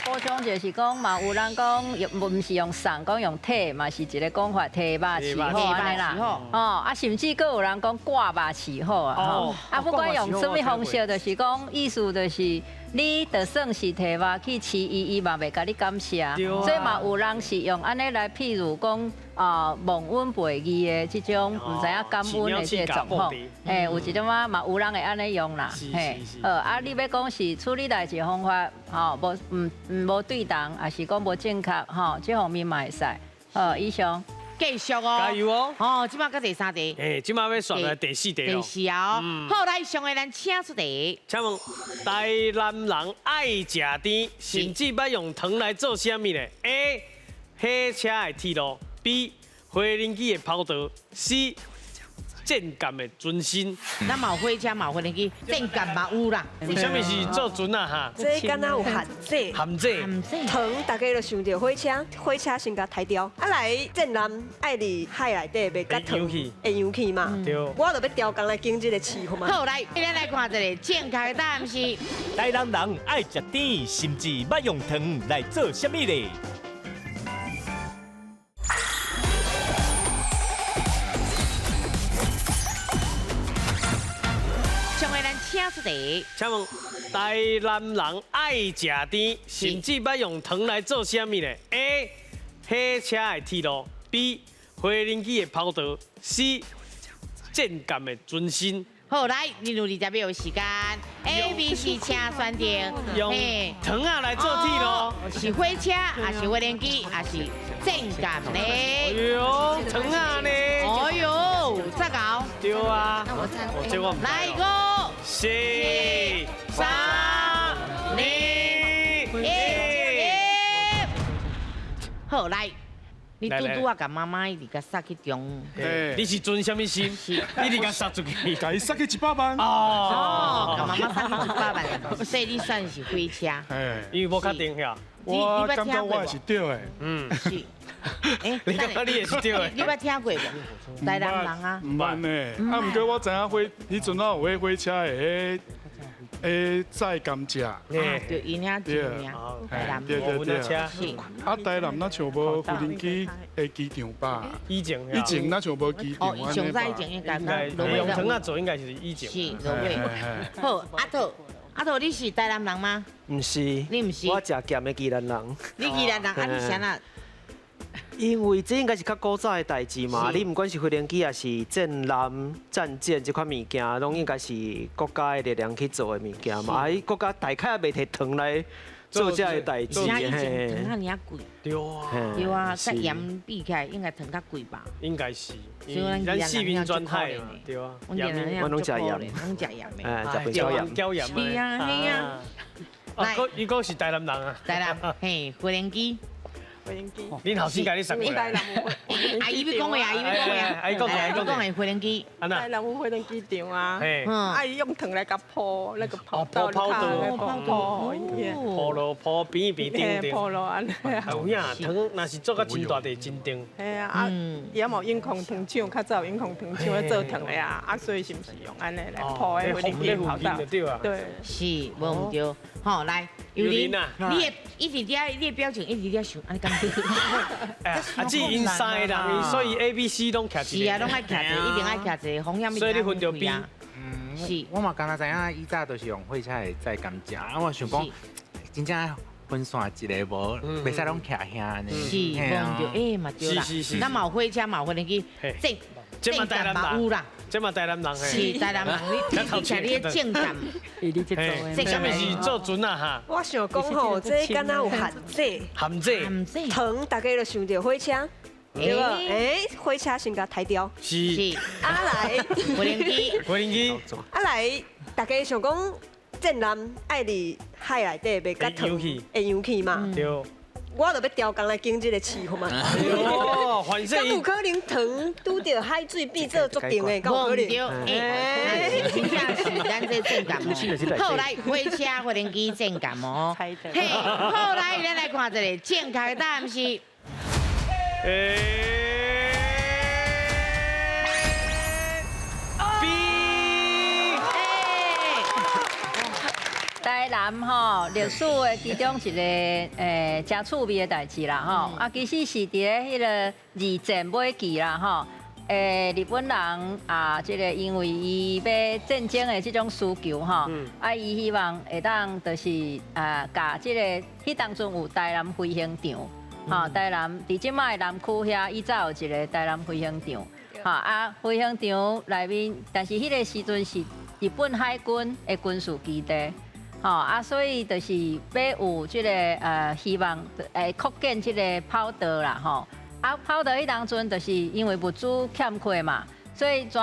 補充就是講嘛，有人講用，毋是用送，講用提嘛，是一個講法，提肉飼虎按呢啦。哦，啊，甚至閣有人講掛肉飼虎啊。吼，啊，不管用啥物方式，就是講意思就是，你就算是提肉去飼伊，伊嘛袂共你感謝。所以嘛，有人是用按呢來，譬如講啊，忘恩背義的這種毋知影感恩的這個狀況。嘿，有一點仔嘛，有人會按呢用啦。嘿，好，啊，你欲講是處理代誌方法，吼，無毋無對同，抑是講無正確，吼，這方面嘛會使。好，以上。繼續哦，加油哦！哦，這擺閣第三題。哎，這擺欲選來第四題。第四啊！好，來上個咱請出題。請問台南人愛食甜，甚至欲用糖來做啥物呢？A. 火車的鐵路，B. 飛輪機的跑道，C. 戰艦的船身。咱嘛有火車，嘛有飛輪機，戰艦嘛有啦。為啥物是做船啊？哈？這敢若有限制？限制。糖，大家就想著火車，火車先共抬掉。啊來，戰艦愛佇海內底袂共糖會揚起嘛？對。我就欲調工來揀這个飼虎嘛。好，來，咱來看一个正確的答案是。台南人愛食甜，甚至欲用糖來做啥物咧？請問台南人愛食甜，甚至欲用糖來做啥物呢？A. 火車的鐵路，B. 飛輪機的跑道，C. 戰艦的船身。好，來，你有20秒的時間。A、B、C，請選擇。用糖仔來做鐵路，是火車，還是飛輪機，還是戰艦呢？哎喲，糖仔呢？哎喲，這𠢕。對啊。這我毋知。來五、四、三、二、一。好，來。你拄拄仔共媽媽一直共殺去中，你是存啥物心？你直共殺出去，共伊殺去100萬。哦，共媽媽殺去100萬，所以你算是火車。因為無確定遐。我感覺我是對的。嗯。是。欸，你感覺你也是對的？你捌聽過無？台南人啊。毋捌呢。啊，毋過我知影火，彼陣仔有彼火車的彼，載甘蔗。啊，對，𪜶遐真名，台南。對對對。是。啊，台南若像無無人機的機場吧？以前。以前若像無機場。哦，上早以前應該。用糖仔做應該是以前。是，落尾。好，阿桃，阿桃，你是台南人嗎？毋是。你毋是？我食鹹的宜蘭人。你宜蘭人，啊，你啥啊？因為這應該是較古早的代誌嘛，你毋管是飛輪機，抑是戰艦、戰艦這款物件，攏應該是國家的力量去做的物件嘛。啊，國家大概也袂提糖來做這个代誌。而且以前糖遐爾貴。對啊。對啊，佮鹽比起來，應該糖較貴吧？應該是。咱四面全海嘛，對啊。阮攏食鹽，攏食鹽的。哎，食飯椒鹽。椒鹽。是啊，是啊。啊，伊閣是台南人啊。台南，嘿，飛輪機。恁後生共你送過來。阿姨欲講話，阿姨欲講話。阿姨講話，阿姨講話，飛輪機。台南有飛輪機場啊，啊伊用糖來共鋪那個跑道，鋪道，鋪鋪路鋪邊邊頂頂。鋪路按呢。有影，糖若是做甲真大塊，真重。嘿啊，啊，伊也無永康糖廠，較早有永康糖廠咧做糖的啊，啊，所以是毋是用按呢來鋪的飛輪機跑道？對。是，無毋對。好，來，尤玲，你的一直佇你的表情一直佇想，按呢敢對？啊，只𪜶三个人，所以 A、B、C 攏徛一個。是啊，攏愛徛一個，一定愛徛一個，風險。所以你分著 B。嗯，是。我嘛敢若知影，以早都是用火車會載甘蔗，啊，我想講，真正分散一個無，袂使攏徛遐呢。是，無毋對，欸嘛對啦。咱嘛有火車，嘛有飛輪機，這這嘛有啦。這嘛台南人嘿。是台南人，你聽你的正感。這啥物是做船啊哈？我想講吼，這敢若有限制。限制。限制。糖，大家就想著火車，對無？欸，火車先共刣掉。是。啊來，飛行機。飛行機。啊來，大家想講戰艦愛佇海內底袂佮糖會揚起嘛？對。我就欲調工來揀這个市，好嗎？哦，反正敢有可能糖拄著海水變做足甜的？敢有可能？欸，真正是咱這正感哦。好來，火車、飛行機正感哦。嘿，好來，咱來看一个正確的答案是。 B。台南吼歷史的其中一個誠趣味的代誌啦吼，啊其實是佇咧彼个二戰尾期啦吼，日本人啊，這个因為伊欲戰爭的這種需求吼，啊伊希望會當就是啊，共這个彼當陣有台南飛行場，吼，台南佇這擺南區遐以早有一个台南飛行場，吼啊飛行場內面，但是彼个時陣是日本海軍的軍事基地。吼啊，所以就是欲有這个希望會擴建這个跑道啦吼。啊，跑道彼當陣就是因為物資欠缺嘛，所以怎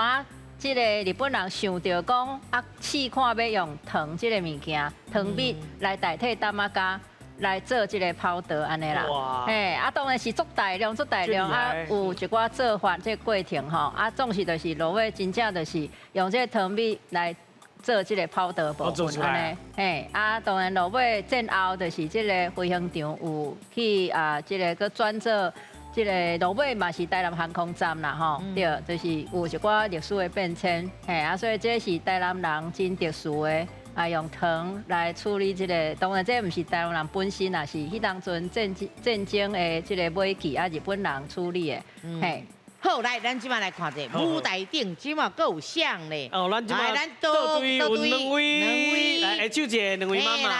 這个日本人想著講啊，試看欲用糖這个物件，糖蜜來代替淡仔膠來做這个跑道按呢啦。嘿，啊當然是足大量足大量啊，有一寡做法這个過程吼，啊總是就是落尾真正就是用這个糖蜜來做這个跑道部分按呢，嘿，啊，當然落尾戰後就是這个飛行場有去啊，這个閣轉做這个落尾嘛是台南航空站啦吼，對，就是有一寡歷史的變遷，嘿，啊，所以這是台南人真特殊的，啊，用糖來處理這个，當然這毋是台灣人本身啊，是彼當陣戰爭的這个尾期啊，日本人處理的，嘿。好，來，咱這擺來看者舞台頂，這擺閣有誰咧？哦，咱這擺倒隊有兩位，來，下手一个兩位媽媽。來，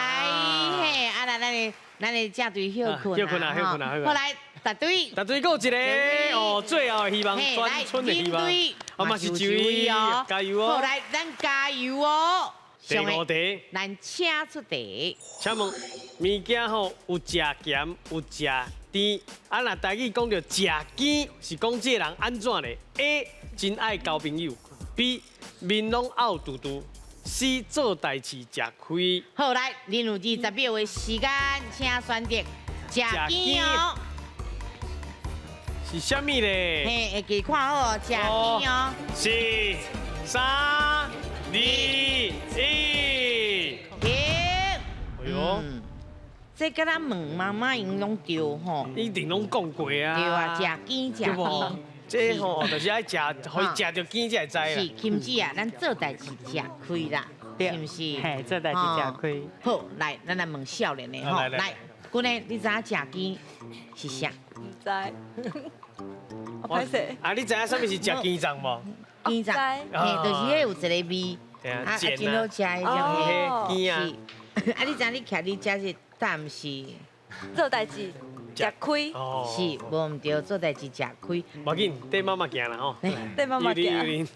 嘿，啊來，咱的正隊歇睏啊，歇睏啊，好來，逐隊，逐隊閣有一个哦，最後的希望，全村的希望，哦嘛是一位哦，加油哦！好來，咱加油哦！第五題，咱請出題。請問物件吼有食鹹有食甜，啊若台語講著食羹，是講這个人按怎咧？A 真愛交朋友，B 面攏漚嘟嘟，C 做代誌食虧。好，來，恁有20秒的時間，請選擇食羹哦。是啥物咧？嘿，會記看好哦，食羹哦。四、三、二、一，停。哎喲。這敢若問媽媽𪜶攏對吼，一定攏講過啊。對啊，食羹食羹，這吼就是愛食，予伊食著羹才會知啦。是，金姐啊，咱做代誌食虧啦，是毋是？嘿，做代誌食虧。好，來，咱來問少年的吼，來，姑娘，你知影食羹是啥？毋知。歹勢。啊，你知影啥物是食羹粽無？羹粽，嘿，就是彼有一个味，啊，真好食的種羹啊。啊，你知影你徛你遮是？但毋是做代誌食虧，是無毋對，做代誌食虧。無要緊，綴媽媽行啦吼。綴媽媽行。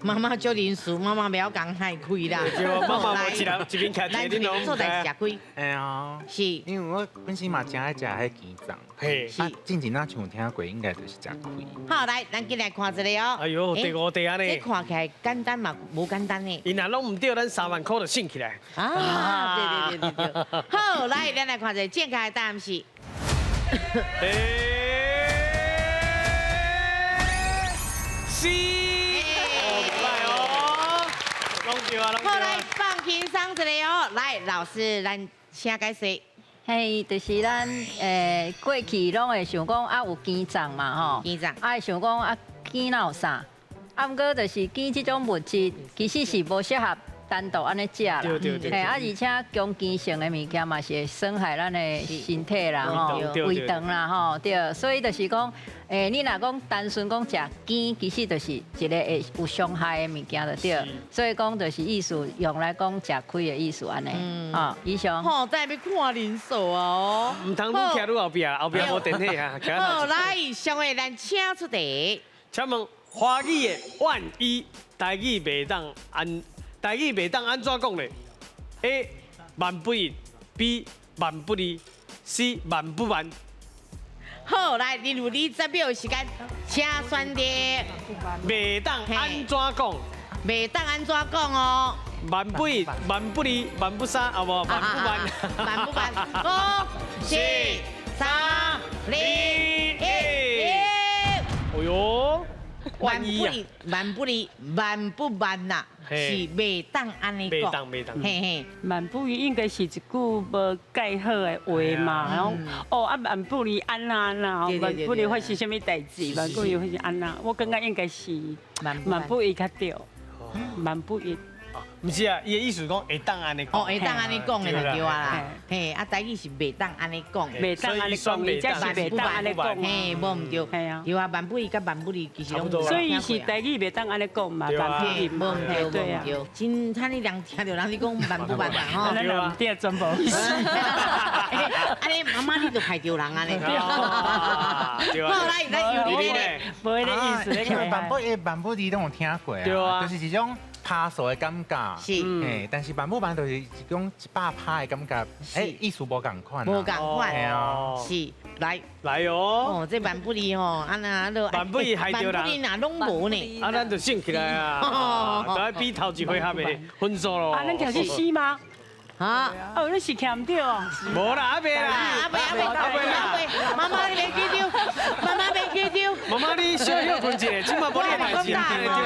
媽媽足仁慈，媽媽袂曉共害虧啦。對，媽媽無一人一邊徛一個，恁做代誌食虧。會啊。是。因為我本身嘛真愛食彼羹粽。嘿。啊，進前若像聽過，應該就是食虧。好，來，咱緊來看一个哦。哎喲，第五題按呢。這看起來簡單嘛，無簡單呢。伊若攏毋對，咱3萬箍就省起來。啊，對對對對對。好，來，咱來看一个正確的答案是。 C。來哦，攏對啊，攏對啊。好，來放輕鬆一下哦。來，老師，咱請解釋。嘿，就是咱過去攏會想講啊有羹粽嘛吼，羹粽，啊會想講啊羹哪有啥？啊，毋過就是羹這種物質，其實是無適合單獨按呢食啦。對對對。嘿，啊，而且強碱性的物件嘛是會損害咱的身體啦，吼，胃腸啦，吼，對。所以就是講，你若講單純講食羹，其實就是一个會有傷害的物件就對。所以講就是意思用來講食虧的意思按呢。哦，以上。吼，再欲看人數哦。毋通愈徛愈後壁，後壁無電火啊。好，來，上位咱請出題。請問华语的万一，台语袂当按，台语袂当按怎讲咧？A 万不一，B 万不二，C 万不万。好，来，你有20秒的时间，请选择。袂当按怎讲？袂当按怎讲哦？万不一，万不二，万不三，啊无万不万。万不万？5、4、3、2、1。哎呦！万不二，万不二，万不万呐，是袂当按呢讲。袂当，袂当。嘿嘿，万不二应该是一句无盖好的话嘛，然后哦啊万不二按怎按怎，万不二发生啥物代志，万不二发生按怎，我感觉应该是万不一较对，万不一。毋是啊，伊的意思讲会当按呢讲。哦，会当按呢讲的就对啊啦。嘿，啊，台语是袂当按呢讲。袂当按呢讲，伊才是袂当按呢讲。嘿，无毋对。嘿啊。对啊，万不一佮万不二其实拢。所以是台语袂当按呢讲嘛，万不一。无毋对，无毋对。真惨，你人听著人你讲万不万啦吼。咱人对全无意思。按呢妈妈你就害著人按呢。好，来来，有你咧。无彼个意思。因为万不一、万不二拢有听过啊，就是这种。拍数的感觉是，嘿，但是万不万就是一种100趴的感觉，哎，意思无仝款，无仝款，是，来来哦，哦，这万不二吼，啊那都万不二害著人，万不二若拢无呢，啊，咱就省起来啊，就爱比头一回合的分数咯。啊，咱跳去死吗？啊，哦，你是徛毋对哦。无啦，阿伯啦，阿伯阿伯阿伯阿伯，妈妈你袂紧张，妈妈袂紧张。妈妈你小休困一下，这马无你的代志。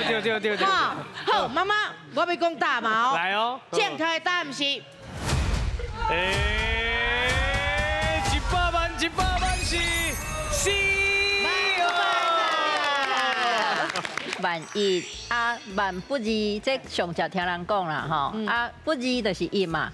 对对对对。好，妈妈，我欲讲答嘛哦。来哦。正确的答案是。哎，100万100万是 C 万一啊，万不二，这上常听人讲啦吼，啊不二就是一嘛，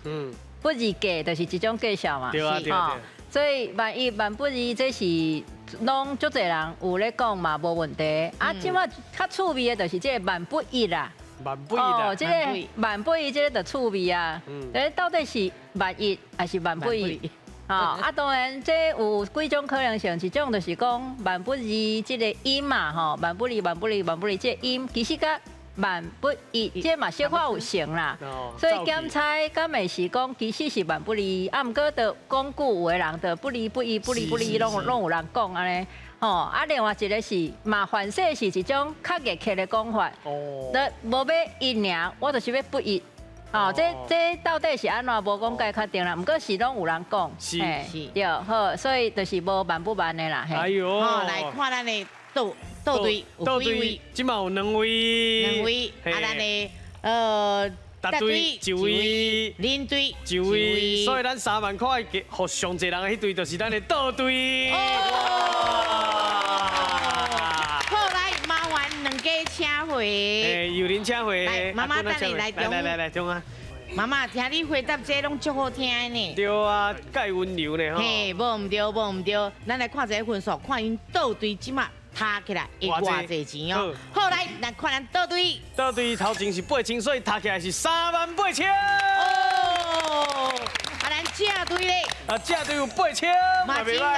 不二价就是一种介绍嘛，对啊对啊。所以万一万不二，这是拢足济人有咧讲嘛，无问题。啊，这马较趣味的就是这个万不一啦，万不一哦，这个万不一这个就趣味啊，这到底是万一还是万不一？哦，啊，当然这有几种可能性，一种就是讲万不二这个音嘛，吼，万不二、万不二、万不二这个音，其实佮万不一这嘛小可有成啦。所以检测敢会是讲其实是万不二，啊，毋过就讲句有的人就不二不一不二不二，拢有人讲按呢。吼，啊，另外一个是嘛，反正是一种较热切的讲法。哦，那无欲一尔，我就是欲不一。哦，这到底是按怎？无讲解确定啦，毋过是拢有人讲，是是，对，好，所以就是无万不万的啦。哎哟，好，来看咱的倒队有几位？这马有两位，两位，啊，咱的达队一位，领队一位，所以咱3万块给予上济人的彼队就是咱的倒队。好，来麻烦两家请回。哎，有人请回。来，妈妈等你来来来来，中啊。妈妈，听你回答这拢足好听的呢。对啊，盖温柔呢吼。嘿，无毋对，无毋对。咱来看一个分数，看𪜶倒队这马加起来会偌济钱哦。好，来，咱看咱倒队。倒队头前是8000，所以加起来是38000。哦，啊，咱正队咧。啊，正队有8000，嘛真𠢕啦。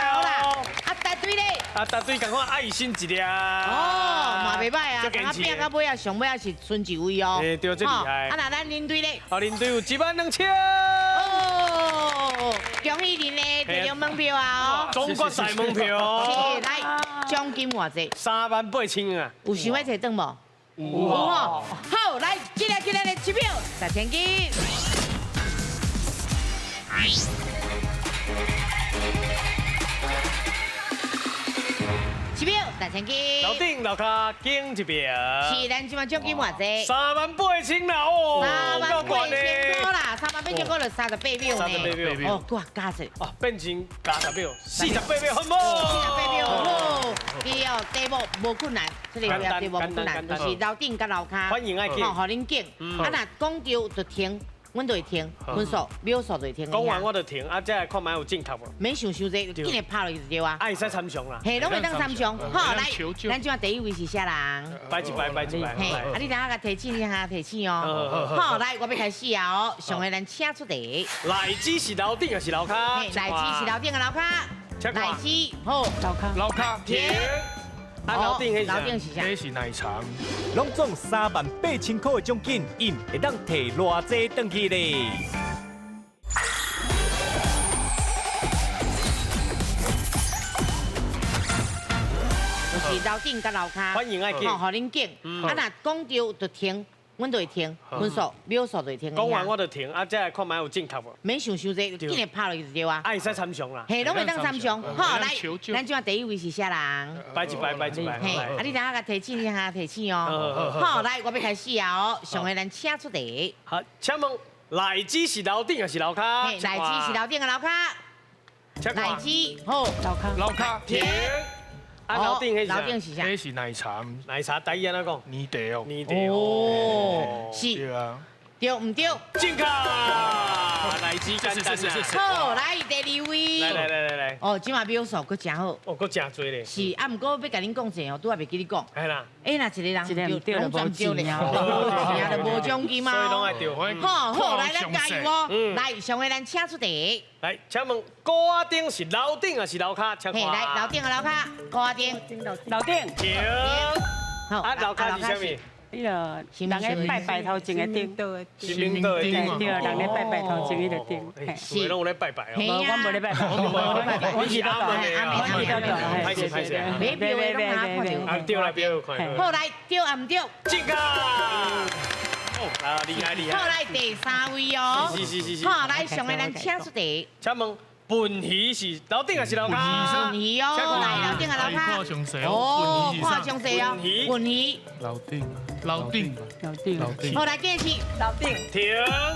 啊，达队咧。啊，达队仝款爱心一粒。哦，嘛袂歹啊，啊，拼到尾啊，上尾啊是剩一位哦。哎，对，这厉害。啊，那咱领队咧。啊，领队有12000。哦，恭喜恁咧，摕著门票啊！哦，总决赛门票。是，来，奖金偌济？38000啊。有想欲提转无？有吼。好，来，接下来的7秒，十千金。7秒，十千金。楼顶楼跤拣一票。是，咱这马奖金偌济？38000啦，哦， 38000块啦，38000块就38秒呢。38秒。哦，哇，加者。哦，变成加10秒，48秒，好无？48秒，好。对哦，题目无困难，这个题目无困难，就是楼顶佮楼跤。欢迎爱拣。吼，予恁拣。啊，若讲著就停。阮就会停，分数秒数就会停。讲完我就停，啊，再来看觅有正确无？免想伤济，紧来拍落去就对啊。啊，会使参详啦。嘿，拢会当参详。好，来，咱这马第一位是啥人？摆一摆，摆一摆。嘿，啊，你等下共提醒，你等下提醒哦。好，来，我欲开始啊哦。上个咱请出题。内子是楼顶还是楼跤？内子是楼顶的楼跤。内子，好。楼跤。楼跤。停。啊，楼顶彼楼顶是啥？彼是奶茶。拢总3万8千块的奖金，𪜶会当提偌济转去咧？就是楼顶佮楼跤，欢迎爱拣吼，予恁拣。啊，若讲著就停，阮就会停，分数秒数就会停。讲完我就停，啊，再来看觅有正确无？免想伤济，紧来拍落去就对啊。啊，会使参详啦。嘿，拢会当参详。好，来，咱这第一位是啥人？摆一摆，摆一摆。嘿，啊，你等下共提醒，你下提醒哦。好，来，我欲开始啊哦。上个咱请出题。好，请问内子是楼顶还是楼跤？嘿，内子是楼顶的楼跤。内子好，楼跤。楼跤停。啊，楼顶彼是楼顶是啥？彼是奶茶。奶茶台语按怎讲？奶茶哦。奶茶哦。是。对啊。对毋对？正确。奶子简单啊。好，来第二位。来来来来来。哦，这马表数阁真好。哦，阁真济咧。是，啊，毋过欲共恁讲一下哦，拄仔袂记你讲。系啦。哎，若一个人对，拢全对咧，无钱就无奖金嘛。所以拢爱对。好，好，来咱加油哦。来，上个咱请出题。来，请问高仔顶是楼顶还是楼跤？请看。来，楼顶啊楼跤，高仔顶。楼顶。停。好，啊，楼跤是啥物？彼个人咧拜拜头前的顶，神明桌的顶，对，人咧拜拜头前彼个顶。是，拢有咧拜拜哦。无，阮无咧拜拜。我是阿门的，阿门阿门。歹势歹势。买票的拢通看著。啊，对啦，对，看。好，来，对啊，毋对？正确。啊，厉害厉害。好，来第三位哦。是是是是。好，来上个咱请出题。请问笨鱼是楼顶还是楼跤？笨鱼哦，来楼顶啊楼跤。看详细哦，看详细哦。笨鱼。楼顶，楼顶，楼顶，楼顶。好，来继续。楼顶。停。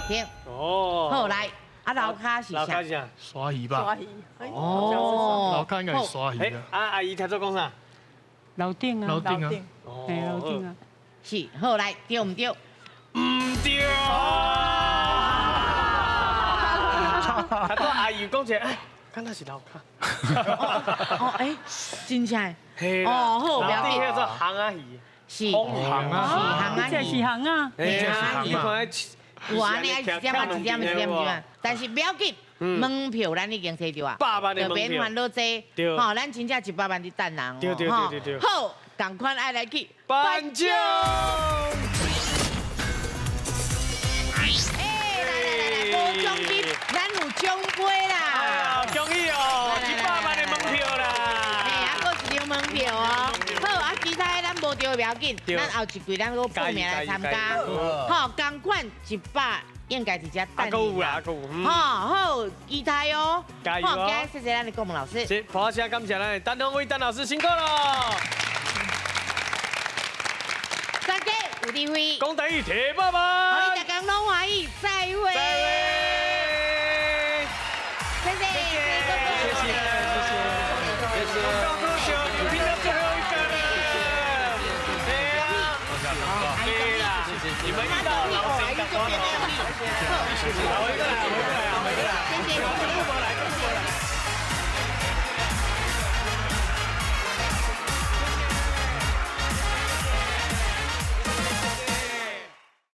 停。哦。好，来，啊楼跤是啥？楼跤是啥？鲨鱼吧。鲨鱼。哦。楼跤应该是鲨鱼啊。啊，阿姨听做讲啥？楼顶啊。楼顶啊。嘿，楼顶啊。是，好，来，对毋对？毋对。他讲阿姨讲一个，哎，敢若是楼跤。哦，哎，真正。哦，好，不要紧。楼顶彼做烘仔鱼。是。烘仔鱼。这是烘仔。这是烘仔。有啊，你爱一点啊，一点一点一但是不要紧，门票咱已经摕著啊，百万的门票，免烦恼这，吼，咱真正100万伫等人哦，对对对对对。好，仝款爱来去颁奖。哎，来来来来，无奖金，咱有奖杯啦！恭喜哦，100万的门票啦！嘿，啊，阁一张门票哦。好，啊，其他的咱无著不要紧，咱后一季咱阁报名来参加。好，仝款100应该伫遮等。阁有啦，阁有。好，好，期待哦。加油哦！好，谢谢咱的顾问老师。是，抱声感谢咱的陈宏伟陈老师辛苦了。大家有智慧，讲台语提爸爸。好，你大家拢欢喜，再会。再会。谢谢，谢谢，谢谢，谢谢，谢谢。拼到最后一个了。对啊，对啦，你们遇到老师的。谢谢，回过来，回过来，回过来。谢谢。